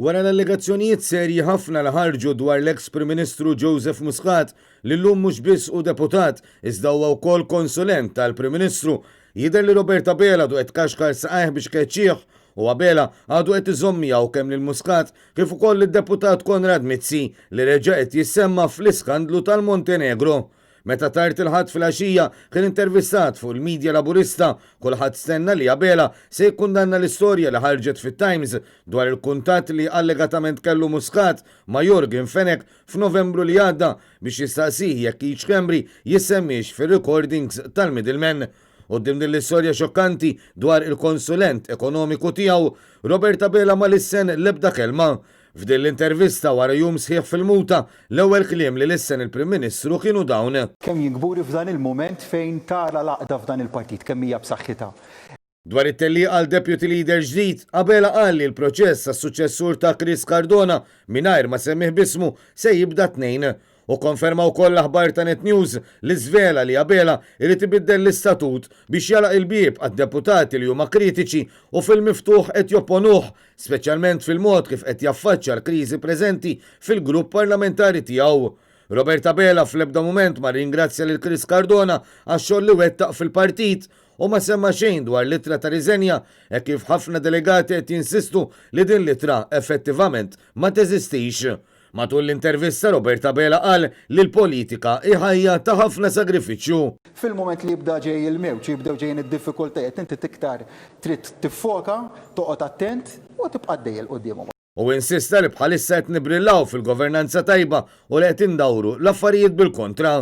Wara l-allegazzjonijiet serji ħafna li ħarġu dwar l-eks Prim Ministru Joseph Muscat, li llum mhux biss hu deputat, iżda huwa wkoll konsulent tal-Prim Ministru, jidher li Robert Abela għadu qed kaxkar saqajh biex keċċih u Abela għadu qed iżomm miegħu kemm lil Muscat kif ukoll lid-deputat Konrad Mizzi li reġa' qed jissemma fl-iskandlu tal-Montenegro. Meta tard il-Ħadd filgħaxija kien intervistat fuq il-media Laburista, kulħadd stenna li Abela se jikkundanna l-istorja li ħarġet fit-Times dwar il-kuntatt li allegatament kellu Muscat ma' Yorgen Fenech f'Novembru li għadda biex jistaqsih jekk Keith Schembri jissemmiex fir-recordings tal-middleman. Quddiem din l-istorja xokkanti dwar il-konsulent ekonomiku tiegħu, Robert Abela ma lissen l-ebda kelma. F'din l-intervista wara jum sħiħ fil-muta, l-ewwel kliem li lissen il-Prim Ministru kienu dawn. Kemm jien kburi f'dan il-mument fejn tara l-għaqda f'dan il-partit kemm hija b'saħħitha. Dwar it-tellieqa għal Deputy Leader ġdid, Abela qal li l-proċess għas-suċċessur ta' Chris Cardona, mingħajr ma semmih b'ismu, se jibda t-Tnejn. Hu kkonferma wkoll l-aħbar ta' Net News li żvela li Abela jrid ibiddel l-istatut biex jagħlaq il-bieb għad-deputati li huma kritiċi u fil-miftuħ qed jopponuh, speċjalment fil-mod kif qed jaffaċċja l-kriżi preżenti fil-grupp parlamentari tiegħu. Robert Abela fl-ebda mument ma rringrazzja lil Chris Cardona għax-xogħol li wettaq fil-partit u ma semma xejn dwar l-ittra ta' riżenja hekk kif ħafna delegati qed jinsistu li din l-ittra effettivament ma teżistix. Matul l-intervista Robert Abela qal li l-politika hi ħajja ta' ħafna sagrifiċċju. Fil-mument li jibda ġej il-mewġ, jibdew ġejjin id-diffikultajiet, inti iktar trid tiffoka, toqgħod attent u tibqa' għaddej 'il quddiem. Hu insista li bħalissa qed nibrillaw fil-governanza tajba u li qed indawru l-affarijiet bil-kontra.